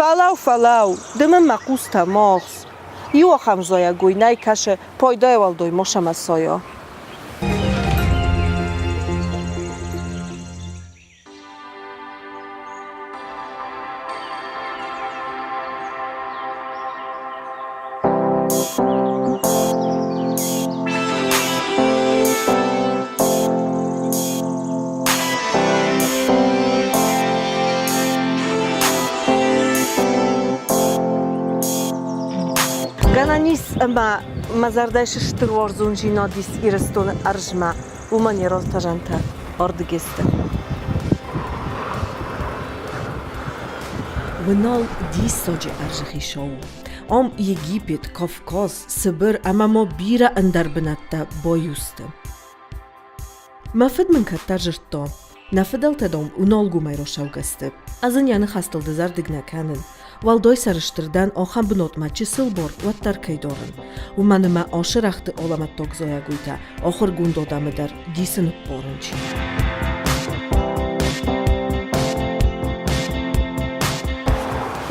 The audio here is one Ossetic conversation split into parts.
Фӕлӕу, фӕлӕу, ды мын мӕ хъустӕ ма ахс. Иу ахӕм зайӕгой нӕй кӕсы пайдайӕ уӕлдай мосӕмӕ сайа. Гӕнӕн ис ӕмӕ мӕ зӕрдӕ стыр уарзондзинад ис Ирыстоны ӕрзмӕ, уымӕн йӕ рӕзтӕ ардыгесты. Уынал диссаджы ӕрзы хицау у. Ам Египет, Кавказ, Сыбыр ӕмӕ ма бирӕ ӕндӕр бынӕттӕ баиу сты. Мӕ фыд мын кӕддӕр дзырдта, нӕ фыдӕлтӕ, дам, уыналгомӕй росаугӕ сты. Ӕз ын йӕ ныхӕстыл дызӕрдыг нӕ кӕнын. Уӕлдай сӕрыстыр дӕн, ахӕм бынатмӕ чысыл бар уӕддӕр кӕй дарын. Уымӕн ӕмӕ ацы рӕгъты алӕмӕттаг зайӕгойтӕ ахуыргонд адӕмы дӕр дисы ныппарынч.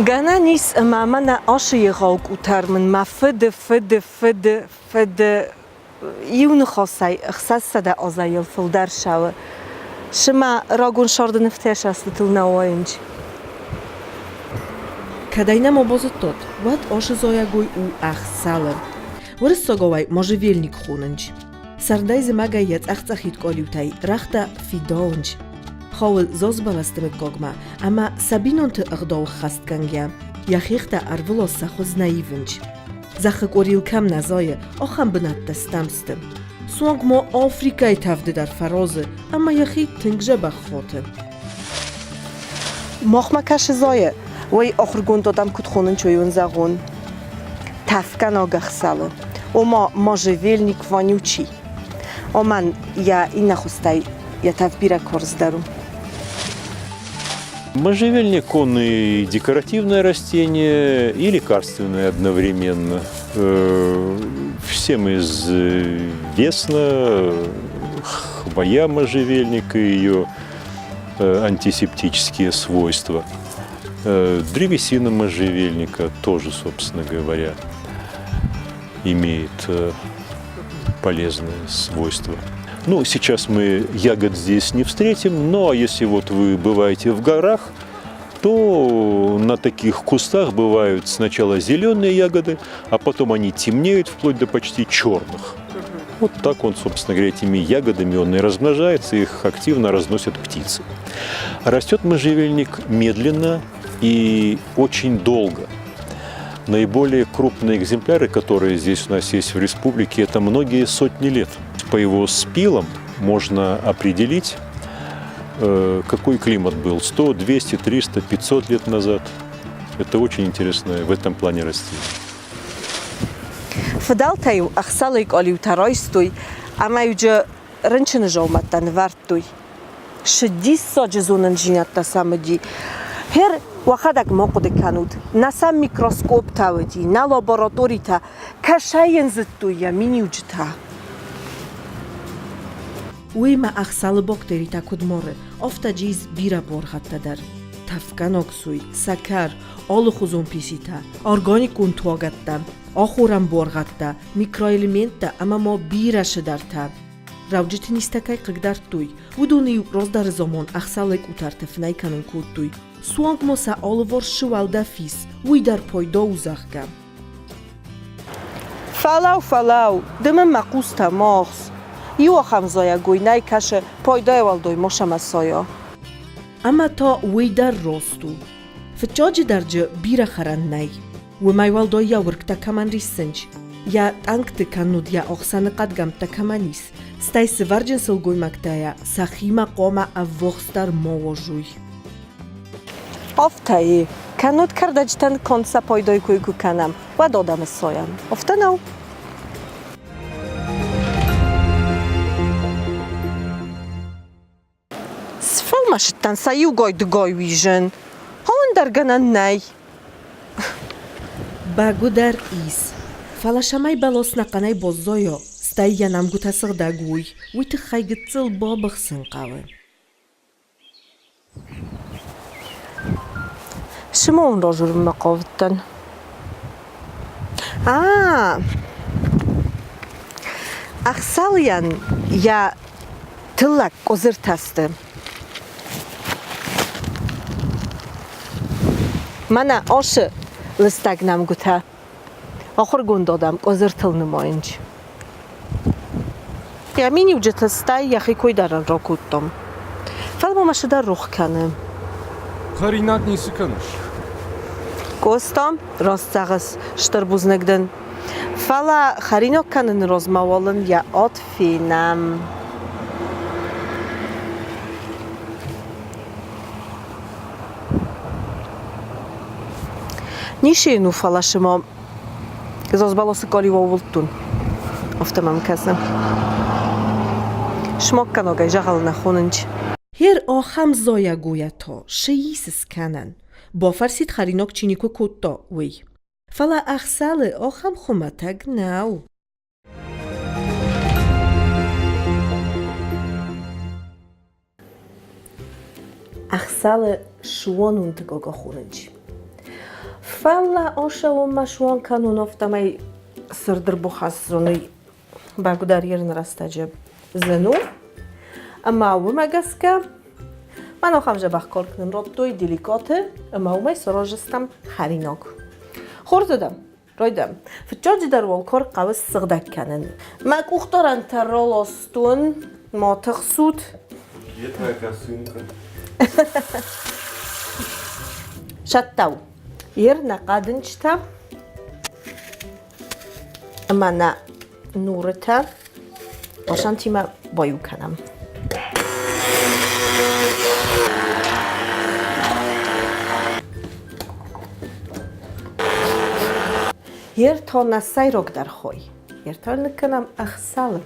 Гӕнӕн ис, ӕмӕ мӕнӕ ацы егъау къутӕр мын мӕ фыды фыды фыды фыды иу ныхасӕй 600 азӕйыл фылдӕр цӕуы. Цымӕ рагон сӕрды нывтӕ сӕстытыл нӕ уайынц? Кӕд ӕй нӕма базыдтат, уӕд ацы зайӕгой у ӕхсӕлы. Уырыссагауӕй можжевельник хонынц. Сӕрдӕй-зымӕгӕй йӕ цъӕх-цъӕхид къалиутӕй рӕгътӕ фидауынц. Хауы зазбӕлӕсты мыггагмӕ ӕмӕ сӕ бинонты ӕгъдау ӕххӕстгӕнгӕ, йӕ хихтӕ ӕрвылаз сӕ хуыз нӕ ивынц. Зӕххы къорийыл кӕм нӕ зайы, ахӕм бынӕттӕ стӕм сты. Суанг ма Африкӕйы тӕвды дӕр фӕразы ӕмӕ йӕхи тынг дзӕбӕх хоты. Махмӕ кӕсы зайы, уый ахуыргонд адӕм куыд хонынц, уый уын зӕгъон. Тӕфгӕнаг ӕхсӕлы, ома можжевельник вонючий. Омӕн йӕ иннӕ хуызтӕй йӕ тӕф бирӕ карздӕр у. Можжевельник, он и декоративное растение, и лекарственное одновременно. Всем известно хвоя можжевельника и ее антисептические свойства. Древесина можжевельника тоже, собственно говоря, имеет полезные свойства. Ну, сейчас мы ягод здесь не встретим, но если вот вы бываете в горах, то на таких кустах бывают сначала зеленые ягоды, а потом они темнеют вплоть до почти черных. Вот так он, собственно говоря, этими ягодами он и размножается, их активно разносят птицы. Растет можжевельник медленно и очень долго. Наиболее крупные экземпляры, которые здесь у нас есть в республике, это многие сотни лет. По его спилам можно определить, какой климат был 100, 200, 300, 500 лет назад. Это очень интересное в этом плане растение. Фыдӕлтӕ-иу ӕхсӕлӕй къалиутӕ райстой ӕмӕ-иу джы рынчыны дзаумӕттӕ нывӕрдтой. Цы диссаджы зонындзинӕдтӕ сӕм уыди. Гъер уӕхӕдӕг ма хъуыды кӕнут, нӕ сӕм микроскоптӕ уыди, нӕ лабораторитӕ, кӕсӕй йын зыдтой йӕ миниуджытӕ. Уыимӕ ӕхсӕлы бактеритӕ куыд мары, афтӕ джиз бирӕ буаргъӕдтӕ дӕр. Тӕфгӕнаг суй, сӕкӕр, алыхуызон писитӕ, органикон туагӕдтӕ, ахорӕн буаргъӕдтӕ, микроэлементтӕ ӕмӕ ма бирӕ цыдӕртӕ. Рӕуджыты низтӕ кӕй хъыгдардтой, уыдоны-иу раздӕры заман ӕхсӕлӕй къутӕрты фынӕй кӕнын кодтой. Суанг ма сӕ алыварс цы уӕлдӕф ис, уый дӕр пайда у, зӕгъгӕ. Фӕлӕу, фӕлӕу, ды мын мӕ хъустӕ ма ахс. Иу ахӕм зайӕгой нӕй кӕсы пайдайӕ уӕлдай мосӕмӕ сайа. Ӕмӕ та уый дӕр раст у. Фыццаджыдӕр дзы бирӕ хӕрӕн нӕй. Уымӕй уӕлдай йӕ уыргтӕ кӕмӕн риссынц, йӕ тъӕнгты кӕннод йӕ ахсӕны хъӕдгӕмттӕ кӕмӕн ис, стӕй сывӕрджын сылгоймӕгтӕ сӕхимӕ хъуамӕ ӕввахсдӕр ма уозой. Афтӕ и. Кӕннод кӕрдӕджытӕн конд сӕ пайдой кой куы кӕнӕм, уӕд адӕмы сойӕм. Афтӕ нӕу? Сфӕлмӕцыдтӕн сӕ иугай-дыгай уизын. Ӕндӕр гӕнӕн нӕй. Бӕгуыдӕр ис. Фӕлӕ цӕмӕй бӕлас ӕнӕхъӕнӕй баззайа, стӕй йӕ нӕмгуытӕ сыгъдӕг уой, уый тыххӕй гыццыл бабыхсын хъӕуы. Сымон разурынмӕ хъавыдтӕн. А, Ӕхсӕлыйӕн йӕ тыллӕг къуызыртӕ сты. Мӕнӕ осы лыстӕг нӕмгуытӕ ахуыргонд адӕм къуызыртыл нымайынц. Йӕ миниуджытӕ стӕй йӕхи кой дӕр ын ракодтам. Фӕлӕ ма мӕ цыдӕр рох кӕны. Хӕринаг ницы кӕныс? Къоста, раст зӕгъыс, стыр бузныг дын. Фӕлӕ хӕринаг кӕныны размӕ уал ын йӕ ад фенӕм. Ницы йын у, фӕлӕ цыма зазбӕласы къалиу ӕууылдтон, афтӕ мӕм кӕсы. Смаггӕнӕгӕй дзӕгъӕл нӕ хонынц. Гьер ахӕм зайӕгойӕ та цы ис скӕнӕн? Бафӕрсид хӕринаг чи никуы кодта, уый. Фӕлӕ ӕхсӕлы ахӕм хуымӕтӕг нӕу. Ӕхсӕлы суанунты гага хонынц. Фӕлӕ ошӕуонмӕ суан кӕнун, афтӕмӕй цырд ӕрбахӕссун бӕгуыдӕр ерын рӕстӕджы зын у. Ӕмӕ уымӕ гӕсгӕ мӕн ахӕм дзӕбӕх корк нын радтой деликаты ӕмӕ уымӕй сараздзыстӕм хӕринаг. Хорз адӕм, Райдӕм. Фыццаджыдӕр уал кор хъӕуы ссыгъдӕг кӕнын. Мӕ къухдарӕнтӕ раластон, ма тыхсут. Где твоя косынка? Сӕттау. Ер нӕ хъӕдынчытӕ ӕмӕ нӕ нурытӕ Ласантимӕ баиу кӕнӕм. Ертон нӕ сӕйрагдӕр хой. Ертон ныккӕнӕм ӕхсӕлы.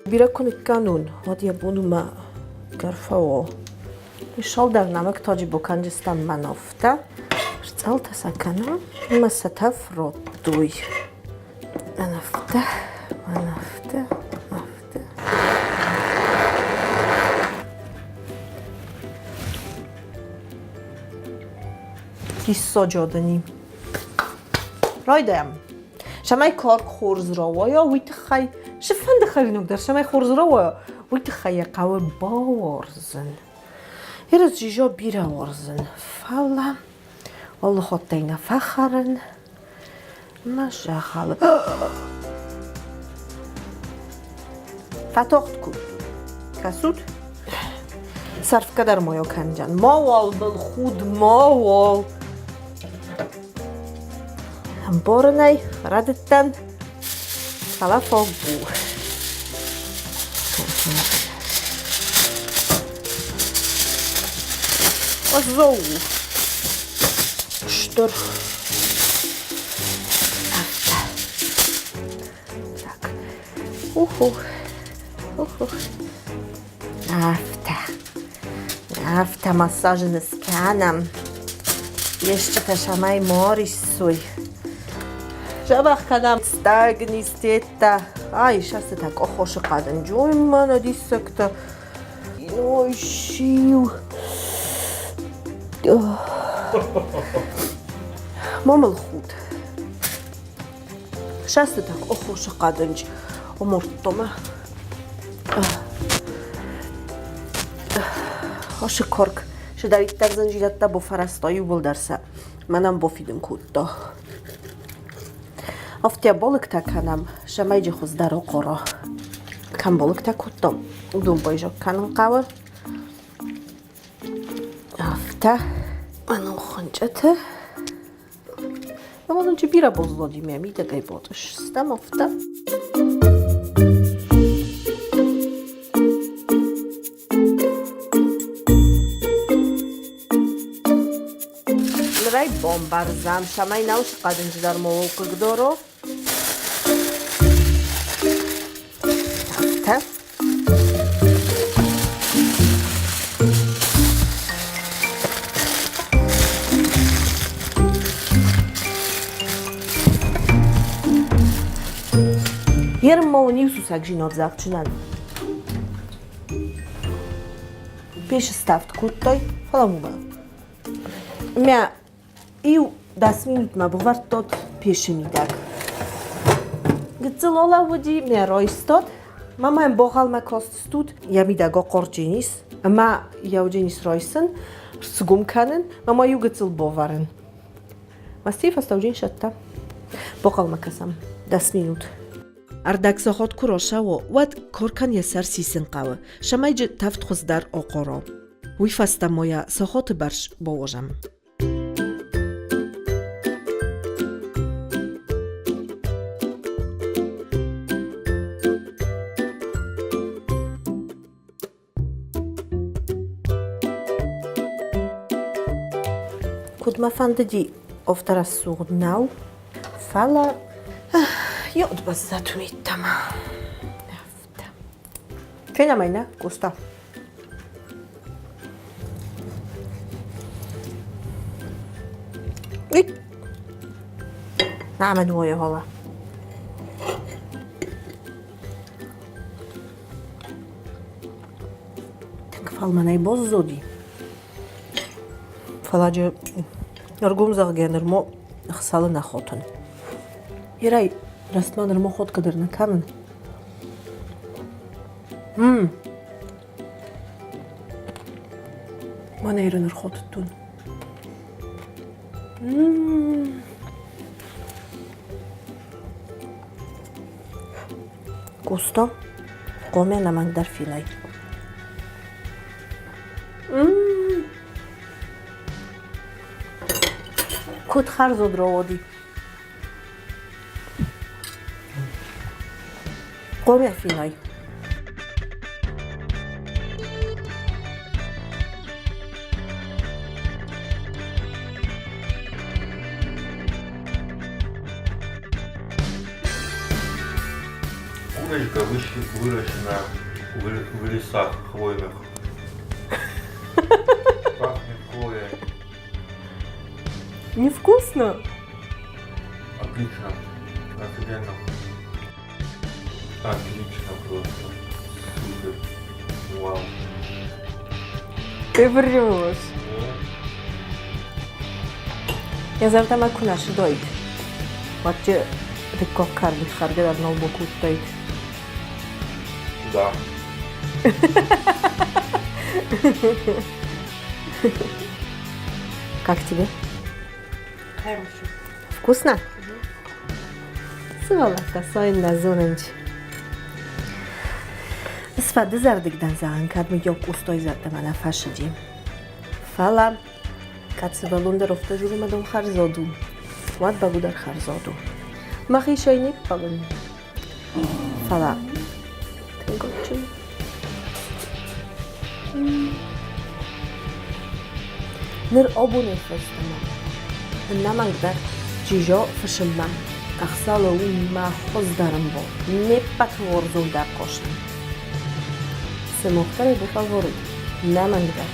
Бирӕ куы ныккӕнон, уӕд йӕ бон у мӕ гӕр фӕуа. Салдӕр нӕмыг таджы бакӕнджыстӕм мӕнӕвтӕ, сцъӕлтӕ сӕ кӕнӕм ӕмӕ сӕ тӕф радтой. Мӕнӕвтӕ, мӕнӕвтӕ, афтӕ. Диссаджы адӕни. Райдайӕм. Цӕмӕй карк хорз рауайа, уый тыххӕй цыфӕнды хӕринаг дӕр цӕмӕй хорз рауайа, уый тыххӕй йӕ хъӕуы бауарзын. Ирыс бирӕ уарзын, фӕлӕ алыхаттӕй нӕ фӕхӕрын. Мӕ зӕгъӕлы фӕтагъд кодтон. Кӕсут? Сӕрфгӕ дӕр ма йӕ кӕндзӕн. Мауал мыл худ, мауал! Ӕмбарынӕй рӕдыдтӕн, фӕлӕ фӕгу. Уӕззау у. Стыр. Афтӕ. Так. Ух-ух. Ух-ух. Афтӕ. Афтӕ массаж ын скӕнӕм. Йе стджытӕ сӕмӕй ма риссой. Дзӕбӕх кӕнӕм стагнистеттӕ. Ай, сӕстытӕ къохосы хъӕдын джой мӕнӕ диссӕгтӕ. Ой, сиу. Ма мыл худ. Сӕстытӕ къохосы хъӕдынч омордтомӕ. Осы корк цыдӕриддӕр зынзинӕдтӕ бофӕрӕзта, иууылдӕр сӕ мӕнӕн бофидын кодта. Афтӕ балыгтӕ кӕнӕм, цӕмӕй хуыздӕр ахъара. Кӕм балыгтӕ кодтам, уыдон байзаг кӕнын хъӕуы. Афтӕ, мӕнӕн хуынчъыты. Ӕмӕ нын бирӕ баззади мӕ мидӕгӕй батъысстӕм афтӕ. Нырӕй бомбардзӕм, цӕмӕй нӕу сыхъӕдынджы дӕр моуыл хъыгдоро. Афтӕ. Ерын ма уын иу сусӕгдзинад зӕгъдзынӕн. Пеш ставд кодтай, фӕлӕ уымӕ. Мӕ иу дӕс минутмӕ бывӕрдтот пешы мидӕг. Гыццыл олӕууыди, мӕ райстот. Мамӕ богъалмӕ кастыстут, йӕ мидӕг ахъорджын ис, ӕмӕ йӕ уыджын ис райсын, сгуым кӕнын, ӕмӕ иу гыццыл бавӕрын. Мастийы фӕстӕуджын сӕтта. Бохъалмӕ кӕсӕм. Дӕс минут. Ӕрдӕгсахат куы рацӕуа, уӕд коркӕн йӕ сӕр сисын хъӕуы, цӕмӕй джы тӕвд хуыздӕр ахъара. Уый фӕстӕ ма йӕ сахаты бӕрц бауазӕм. Куыд мӕ фӕндыди, афтӕ рӕсугъд нӕу, фӕлӕ йод баззад уыйдтӕмӕ. Афтӕ. Фенӕм ӕй, нӕ, Къоста? Нӕ, двоє гола. Тынг фӕлмӕнӕй баззади. Фӕлӕ ӕргом зӕгъгӕ, нырма ӕхсӕлы нӕ хотын. Ирӕй, рӕстмӕ нырма хотгӕ дӕр нӕ кӕнын. Мӕнӕ Иры ныр хотыдтон. Къоста, хъомӕ нӕмӕнгдӕр финай. Куыд хӕрзод рауади. Хъомӕ финай. Курочка выращена в лесах хвойных. Пахнет хвоей. Невкусно? Отлично. Офигенно. Отлично просто. Супер. Вау. Ты врешь. Йӕ зӕрдӕмӕ куы нӕ сыдаид, уӕд дӕ дыккаг карды хӕргӕ дӕр нал бакодтаид. Да. Как тебе? Хорошо. Вкусно? Сывӕллӕттӕ сайын нӕ зонынц. Сфӕдызӕрдыг дӕн зӕгъын, кӕд мыййаг Къостайы зӕрдӕмӕ нӕ фӕсыди. Фӕлӕ кӕд сывӕллон дӕр афтӕ дзуры мӕ дон хӕрзад у, уӕд бӕгуыдӕр хӕрзад у. Мӕхицӕй не ппӕлын, фӕлӕ тынг адджын. Ныр абонӕй фӕстӕмӕ ӕнӕмӕнгдӕр чизо фысыммӕ ӕхсӕлы у мӕ хуыздӕр ӕмбал, не ппӕты уарзондӕр хъазт. Сымах дӕр ӕй бафӕлварут, ӕнӕмӕнгдӕр.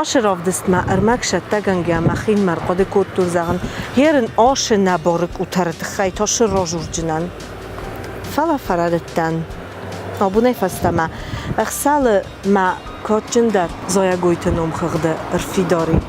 Ашы равдыстмӕ ӕрмӕг сӕттӕгӕнгӕ мӕхинмӕ ӕрхъуыды кодтон, зӕгъын, ерын ашы нӕбары къутӕры тыххӕй тасы разурджынӕн. Фӕлӕ фӕрӕдыдтӕн. Абонӕй фӕстӕмӕ ӕхсӕлы мӕ кадджындӕр зайӕгойты номхыгъды ӕрфидар и.